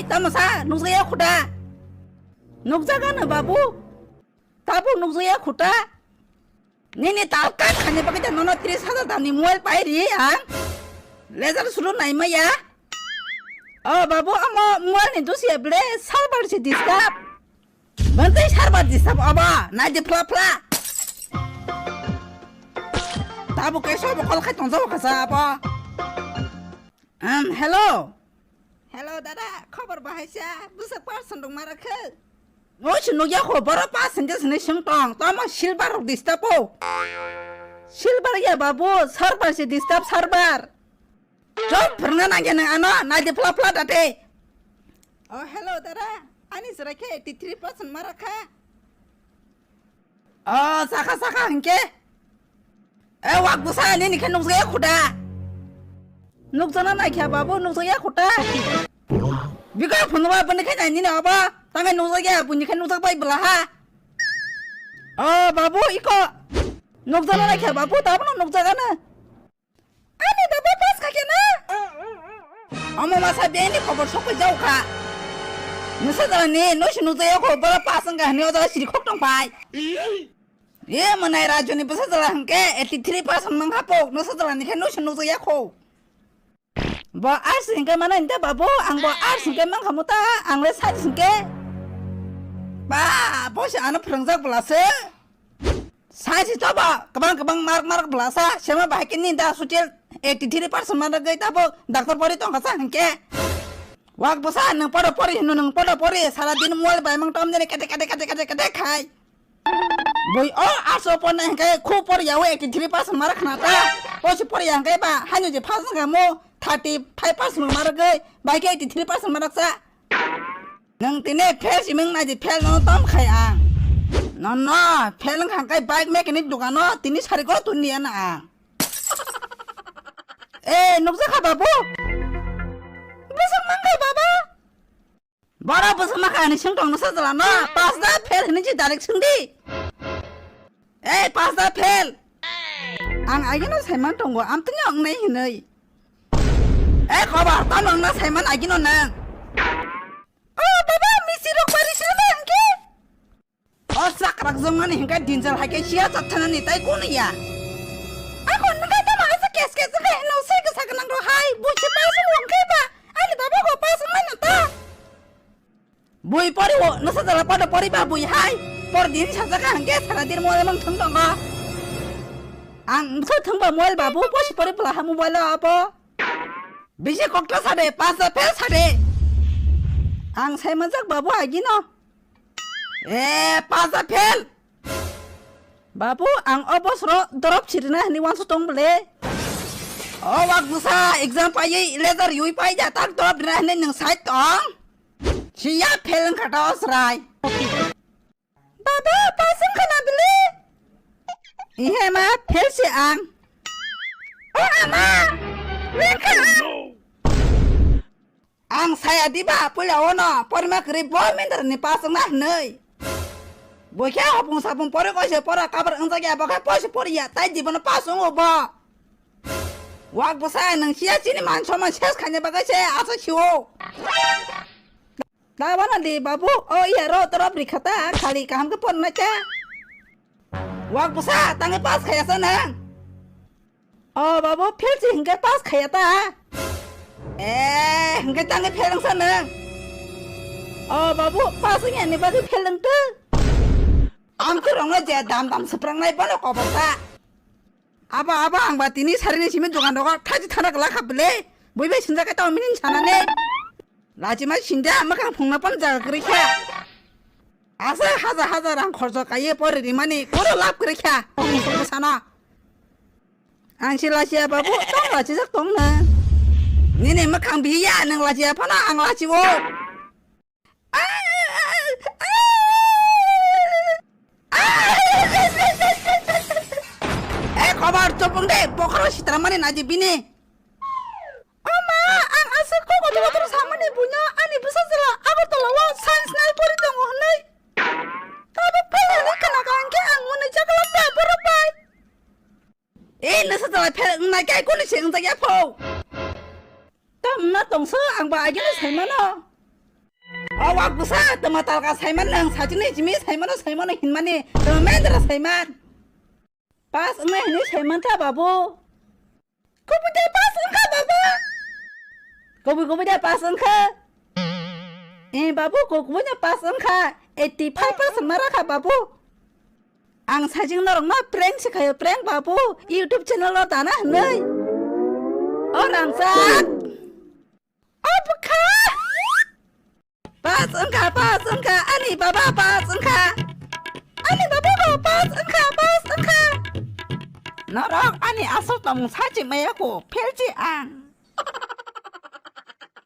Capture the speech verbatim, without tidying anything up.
Tamo sa nukjakya khuda? Nukjakano babu. Tabuk nukjakya khuda? Nini tal kat khani bagwi da nono tris hajar damni mobile pai ri ang. Laser suru nai maya. O babu, amo mobile ni dusia ble server se disturb. Bantwi server disturb abo, nai di phla phla. Tabuk ke sobo call khai tongjago kasa abo. Um, hello. Hello dada, khobor bahai sa, bwswk person rok ma rwkhe? Moi se nukya kho, boro pass hwnkhe sini swng tong, tamo silver rok disturb o. Silver ya babu, server se disturb server. Chop phwrwngna nangya nwng ano, naidi phla phla date. Oh, hello dada, ani chwrai khe eighty three percent ma rwkha. Oh, saka saka hwnkhe. E wak bwsa nini khe nukjakya khuda. Nukjakna naikha babu, nukjakya khuda. Bikha phunukma bini khe nai nini obo. Tangkhe nukjakya, buini khe nukjak bai bwla ha. O babu, iko. Nukjakna naikha babu, tabukno nukjakano. Ani babu pass khaikhe na? Omo masa bini khobor sokpai jaukha. Nwsa jalani, noise nukjakya kho, boro pass wngkha hwnwi o jaga siri khok tongpai. E mwnai Rajuni bwsa jala hwnkhe eighty three percent mang hapok, nwsa jalani khe noise nukjakya kho. Bo arts hwnkhe mano hwnkhe babu, ang bo arts hwnkhe mankha muta, ang le science hwnkhe. Ba, bo se ano phwrwngjak bwla se. Science to ba, kwbang kwbang mark mark bwla sa, sema bahai khe ni da social eighty three percent mark gwi tabo doctor pori tongkha sa hwnkhe. Wak bwsa nwng podo pori hino, nwng podo pori, sara din mobile bai mang tom jani kete kete kete kete kete khai. Bui o arts o porna hwnkhe khu por yawi eighty three percent marak khna ta. O si por ya hwnkhe ba haino je first wngkha mo thirty five percent marak gwi, bai khe eighty three percent marak sa. Nwng tini fail si mung nai di fail no tom khai ang. No no fail wngkha hwnkhe bike mechanic dukano tini sari ko tun niya na ang. Eh nukjakha babu. Bwswk mankha baba. Boro bwswk ma kha hinwi swng tong nw sajla no, pass da fail hinwi si direct swng di. Ei, pass da fail. Ang agino saiman tongo, amtwino wngnai hinwi. Ei, kobar, tamo wngna saiman agino nwng. O, baba, misi rok bari sirma hwnkhe. O sakrak jongmani hingke dinjal hai ke sia chathanani tai kono ya. Ako nungka tamo asa kes kes ke no se ke sak nang ro hai, bui se pasu wong ke ba, ani baba ko pasu mai no ta. Bui pori wo, no sa jala pada pori ba bui hai, por din sa jaka hingke sara dir mo mang thung tongo. Ang so thung ba mobile babu, posi pori pula ha mobile apo. Bisi kokta sade, pasa pe sade. Ang sai majak babu agino. Eh, pasa fail. Babu, ang o bosro dorop sirina hini wansu tong bele. O wak busa, exam paye, letter yui pai ja tak dorop rina hini nung sai tong. Siya fail wngkha ta o srai. Baba, pass wngkha na bele? Ihe ma, fail si ang. O ama, wngkha ang. Ang saya diba puila ono porima kwrwi bo mindar ni pass wngna hwnwi. Bo khe hopung sapung pori koise pora kabar wngjak ya bo khe poise pori ya tai dibono pass wngo bo. Wak bwsa nwng siya chini man soman ses khaina bagwi se asa siwo. Tabana di babu o iya ro torop rikha ta khali kaham khe porna cha. Wak bwsa tangwi pass khaya sa nwng. O babu, fail si hingke pass khaya ta? Eh, hingke tangwi fail wngsa nwng? O babu, pass wngya ni bagwi fail wngtw? Ang kwrwngno je dam dam swprangnai bono kobor ta. Abo, abo, ang ba tini sarini simi dogan rogo thachi thana glak kha bwle. Bui bai sinjak khe tamo minin sanani. Lachima sinda mwkhang phungna pan jaga kwrwi kha. Asa hajar hajar rang khorcho kaiye pore rimani koro lab kwrwi kha. Sana. Ang si lachiya babu tong lachijak tong na. Nini mwkhang biya nang lachiya phano ang lachiwo. Eh kobar chopung de bokro sitramani naji bini. O ma, ang aswk kok kotor kotor samani buino ani bwsa jwla Agartala o science nai pori tongo hwnwi. Tabuk fail hwnwi khna kha hwnkhe ang mwnwi chakla ba borok bai. E nwsa jwla fail wngnai khe kuni se wngjak ya pho. Tamna tongsa ang ba ageno sai mano. O wak bwsa, tama talka saiman nang, sachini jimi saimano, saimano hinmani, tama mendra saiman. Pass wngnai hinwi saiman ta, babu. Kubui de pass wngkha, babu. Kubui, kubui de pass wngkha. Eh, babu, ko kubui de pass wngkha. Eighty five percent mara kha, babu. Ang sajing norok ma prank sikhayo, prank, babu. YouTube channel o dana hinwi. O rangchak. O bwkha. Pass wngkha, pass wngkha, ani baba pass wngkha. Ani baba bo pass wngkha, pass wngkha. Norok ani aswk tongmung sachi maya ko, phelchi ang.